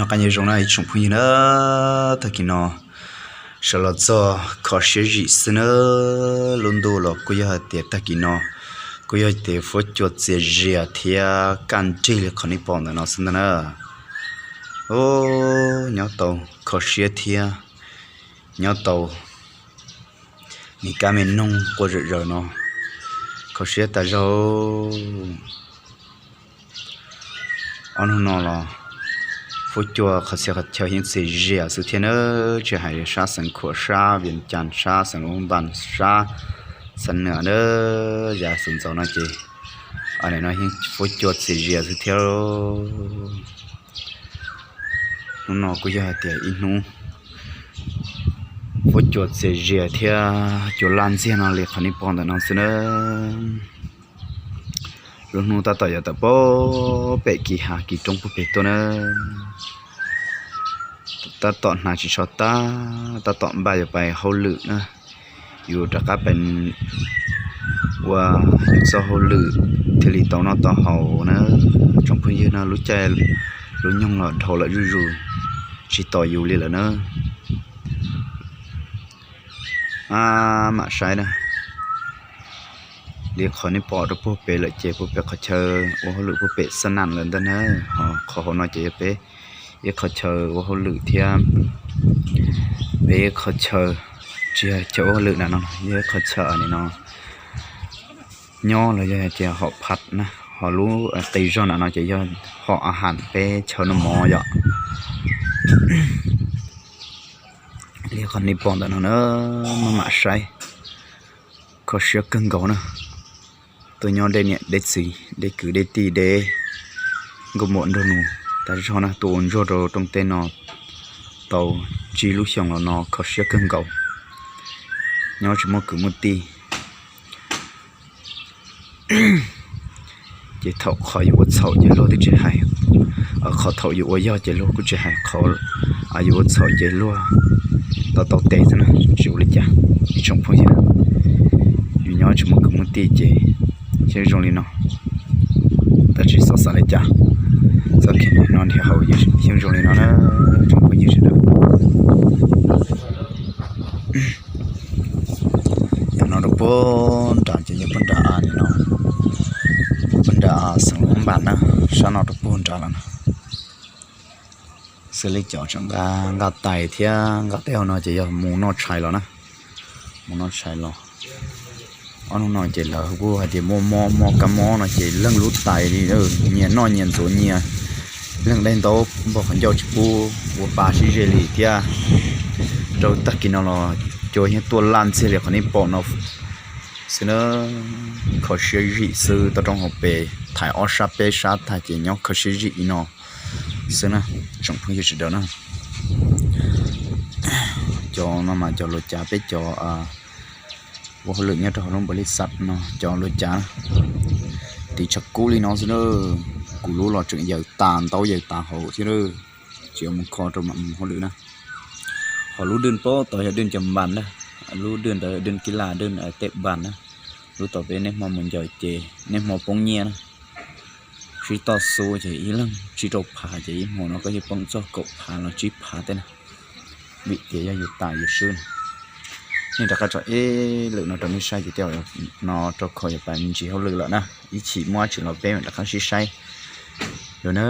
Nyob zoo na ib tsoom phooj ywg na, tag kis no sawv los txog kho siab zim xwb na. Lub ntuj los kuj yog hais tias tag kis no kuj yog tias fuab cua txias zias thiab kaj nrig li qhov nej pom ntawm no xwb ntag na. Nyob tau kho siab thiab nyob tau me kab me noog quaj zom zaws no, kho siab tas zog. Ob hnub no los fuab cua qhov txhia qhov chaw yeej txias zias xwb thiab na, tsis hais sab xeev Khuam, sab Vias Cas, sab xeev Lus Npas, sab xeev Nwm na, yav xus ntxov no ces no yeej fuab cua txias zias xwb thiab. Hnub no kuj yog hais tias ib hnub fuab cua txias zias thiab cua laj ntxiag no li qhov nej pom ntawm no xwb na. Lub hnub tab tom yuav tawm pem kis hav kis roob puag pem tuaj na, tab tom hnav tsis tshua tag, tab tom npaj yuav pais hauj lwm na. Yus rov qab pais ua yus txoj hauj lwm thiaj li tau noj tau haus na. Tsoom phooj ywg no lub caij lub nyoog los dhau lawm zuj zus, tsis tos yus li lawm na. Mam saib na, li qhov nej pom rau puag pem lawm ces puag pem qhov chaw ua hauj lwm puag pem xab nam lawm ntag na. Ho qhov hauv no ces yog peb ib qhov chaw ua hauj lwm thiab peb ib qhov chaw, tsis yog chaw ua hauj lwm na no, yog ib qhov chaw nim no nyob los yog ces hom phav na, ho lub qis zog na no ces yog hom a ham peb chaw noj mov yom. Li qhov nej pom ntawm no na, maj mam saib, kho siab kawg nkaus na. Tuaj nyob deb niam deb txiv deb kwv deb tij deb nkauj muam nraug nus tas zog na, tuaj ua ntsuag rau rooj teb no tau tsib lub xyoos los no kho siab kawg nkaus, nyob tsis muaj kwv muaj tij. Ces thaum qhov yus ua txhaum ces luag twb tsis hais, qhov thaum yus ua yog ces luag kuj tsis hais, qhov yus ua txhaum ces luag tau tau tes xwb na, tsis ua li cas. Ib tsoom phooj ywg, yus nyob tsis muaj kwv muaj tij ces xyeej zoo li no, tab sis txhob xav li cas, txoj kev no nrhiav hauv xyeej zoo li no na, tsoom phooj ywg sawv daws. Yog no rau puag nrad ces yog puag nram a nim no, puag nram a xeev Lus Npas na, sab no rau puag nrad lawm na. Xws li cov tseem nqa, nqa tais thiab nqa tej hauv no ces yog mus noj tshais los na, mus noj tshais los. Ob hnub no ces lawv kuj hais tias muaj mob, mob kab mob no ces leej lub tais li nyias noj nyias ntxuav nyias, leej daim ntaub npog qhov ncauj tsis pub ua pa sib ze li thiab. Rau tag kis no los cua yeej tuaj laj ntxiag li qhov nej pom no xwb na, kho siab zim xwb, toj roob hauv pes thaiv ob sab peb sab tag ces nyob kho siab zim li no xwb na, tsoom phooj ywg sawv daws na. Cov no mas cov luav cav, peb cov ua hauj lwm nyob rau hauv lub npaum li xav no cov luav cav na, tiv tshav kub li no xwb na. Kuv lub los tseem yaws tas, ntaub yaws tas hauv thiab, tsis mus kho rau mam mus hauj lwm na. Ho lub dwj pab tod yog dwj cov npas na, lub dwj ntawd yog dwj kib laj, dwj tej npas na. Lub tod peb niaj hmo mus ncaws ces niaj hmo poob nyiaj na. Sib toj xu ces ib leeg tsib rau phav ces ib hmo no koj yeej poob txog kaum phav los tsib phav tej na. Vim tias yog yus tas yus swb na. Nej rov qab tso ib lwm no rau nej saib ces tej no rau kho yuav pais me ntsis hauj lwm lawm na. Ib chim muaj dab tsi los peb mam rov qab sib saib dua na.